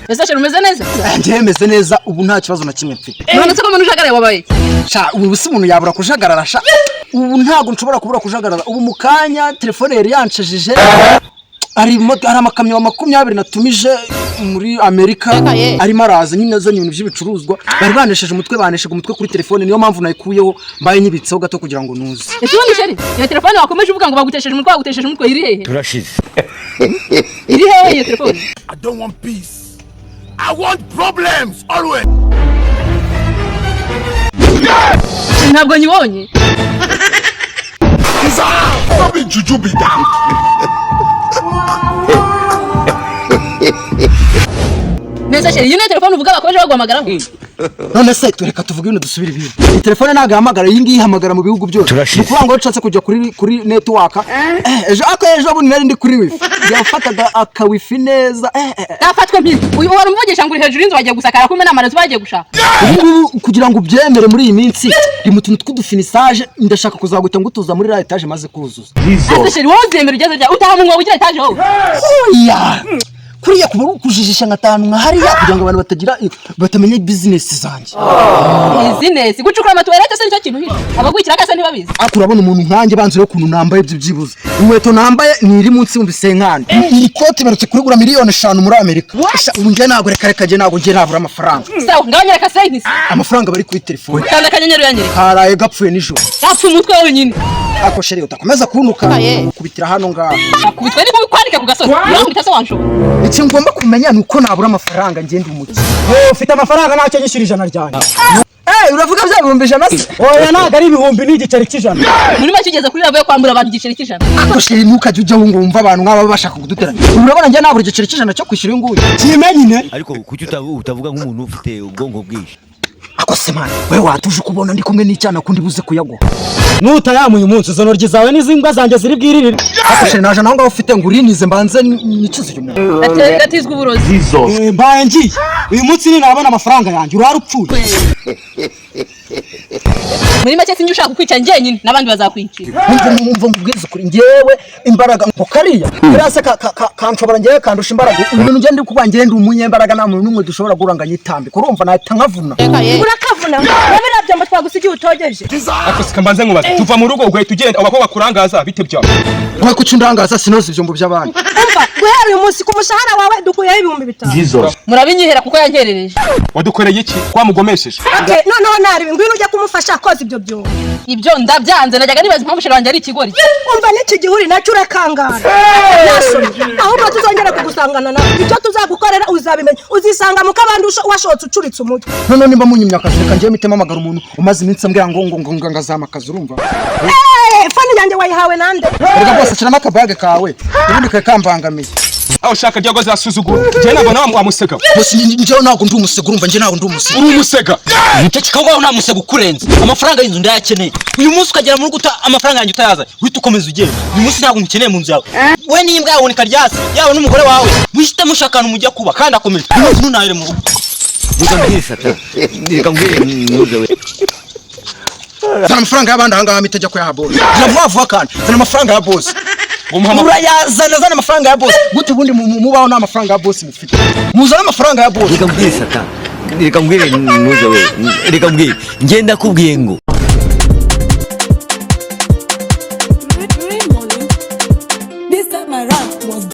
Ese chéri, umeze neza? Njyewe meze neza, ubu nta kibazo na kimwe mfite. None se ko umuntu ujagaraye, wabaye iki? Sha, ubu si umuntu yabura kujagarara? Sha, ubu ntabwo nshobora kubura kujagarara. Ubu mu kanya telefone yari yanshajije, hari amakamyo 20 natumije muri Amerika arimo araza nyine azanye ibintu by'ibicuruzwa. Bari banesheje umutwe, banesheje umutwe kuri telefone, niyo mpamvu nayikuyeho, mbaye nyibitseho gato kugira ngo nuze. Ese ubundi chéri, iyo telefone wakomeje uvuga ngo bagutesheje umutwe, bagutesheje umutwe, iri hehe? Turashize. Iri hehe iyo telefone? I don't want peace. I want problems always. Chéri, ntabwo nyibonye. No be juju be that. Neza chéri, iyi niyo telefone uvuga bakomeje baguhamagaraho? None se tureka tuvuge ibintu, dusubire ibintu. Iyi telefone ntabwo ihamagara, iyi ngiyi ihamagara mu bihugu byose. Turashize. Ni ukuvuga ngo iyo nshatse kujya kuri network, ejo ako ejo bundi nari ndi kuri wifi, yafataga aka wifi neza, eh. Nafatwe mpiri uyu, uhora umuvugisha ngo uri hejuru y'inzu, bagiye gusakara, kumbe n'amarezo bagiye gushaka. Ubu ngubu kugira ngo ubyemere, muri iyi minsi ndi mu tuntu tw'udufinissage, ndashaka kuzaguta ngutuza muri etaje maze kuzuza. Ese chéri, wowe uzemera ugeze rya utaha mu mwobo ugira etaje wowe? Oya, kuriya kuba ari ukujijisha nkatanu nka hariya kugira ngo abantu batagira batamenya business zanjye. Business gucukura amatoilette se nicyo kintu uhishe? Abagwikira kase ntibabizi. Ariko urabona umuntu nkanjye, banze rero ukuntu nambaye ibyo, byibuze inkweto nambaye ni iri munsi 50,000. Iri koti barutse kurigura miliyoni 5 muri Amerika. Sha, ubu njye ntabwo, reka reka, njye ntabwo njye nabura amafaranga. Sawa, ngaho nyereka sayinisi. Amafaranga bari kuri telefone. Kanda akanyenyeri uyanyereka. Karaye gapfuye nijoro. Yapfa umutwe wenyine. Ako chéri, utakomeza kuntuka kubitira hano ngaho. Akubitwe ni kwandika ku gasozi, urankubita se wanshobora? Icyo ngomba kumenya ni uko nabura amafaranga, ngenda umuki. Wowe ufite amafaranga, ntacyo, nyishyura 100 ryanjye. Eh, uravuga bya 100,000 se? Oya, ntabwo ari ibihumbi, ni igiceri cy'ijana. Muri make ugeze kuri level yo kwambura abantu igiceri cy'ijana. Ako chéri, ntukajya ujyaho ngo wumve abantu nk'aba bashaka kuduteranya. Ubu urabona njye nabura igiceri cy'ijana cyo kwishyura uyu nguyu? Kime nyine. Ariko kuki utavuga nk'umuntu ufite ubwonko bwinshi? Ako se man, wewe watuje kubona ndi kumwe n'icyana kundi buze kuyaguha. Nutayamuye umunsi, izo ntoryi zawe n'izimbwa zanjye ziri bwiririre. Ako chéri, naje naho ngaho ufite ngo urinize, mbanze nicuze uyu muntu. Gatizwa uburozi. Eh, mbaye ngiye. Uyu munsi ninabona amafaranga yanjye, urara upfuye. Muri make sinjye ushaka kukwica njyenyine, n'abandi bazakwicira. Wumva, wumva nkubwize ukuri, njyewe imbaraga ngo kariya kariya se kanshobora njyewe, kandusha imbaraga. Ibintu ngende kuba njyewe ndi umunyembaraga, nta muntu n'umwe dushobora guhura ngo anyitambike, urumva nahita nkavuna. Urakavuna wowe, biriya byombo twagusigiye utogeje. Ariko sika mbanze nkubaze, tuva mu rugo ugahita ugenda, abakobwa bakurangaza bite byawe? Wowe kuki undangaza? Sinoza ibyombo by'abandi. Umva, guhera uyu munsi ku mushahara wawe dukuyeho 5000. Murabinyihera kuko yankerereje. Wadukoreye iki wamugomesheje? Okay, noneho naribi, ngwino ujya kumufasha koza ibyo byombo. Ibyo ndabyanze. Najyaga nibaza impamvu chéri wanjye ari ikigori. Umva, n'iki gihuri nacyo urakangara nasoni, ahubwo tuzongera kugusangana nawe, icyo tuzagukorera uzabimenya, uzisanga mu kabandi washotse ucuritse umutwe. Noneho nimba munyimye akazi, reka njyewe mpite mpamagara umuntu umaze iminsi ambwira ngo azampa akazi, urumva? Eh, phone yanjye wayihawe nande? Erega rwose shyiramo akabage kawe, ubundi kari kambangamiye. Aho ushaka ryago zasuzugura, njyewe ntabwo nawe wamusega. Bose njyewe ntabwo ndi umusega, urumva? Njye ntabwo ndi umusega. Uri umusega. Nicyo kikabaho, nta musego ukurenze. Amafaranga y'inzu ndayakeneye. Uyu munsi ukagera mu rugo amafaranga yanjye utayazanye, uhita ukomeza ugenda. Uyu munsi ntabwo nkeneye mu nzu yawe, we n'imbwa yawe nikaryasi yawe n'umugore wawe, muhite mushaka ahantu mujya kuba kandi akomeje. Uyu munsi ntunahire mu rugo. Reka mbwire sata, reka mbwire ntuze we. Zana amafaranga y'abandi ahangaha, mpita ajya kuyaha boss. Zana vuba vuba kandi, zana amafaranga ya boss. Urayazana, zana amafaranga ya boss. Gute ubundi mubaho nta mafaranga ya boss mufite? Muzane amafaranga ya boss. Reka mbwire sata, reka mbwire ntuze we, reka mbwire, ngenda kubwiye ngo This time around was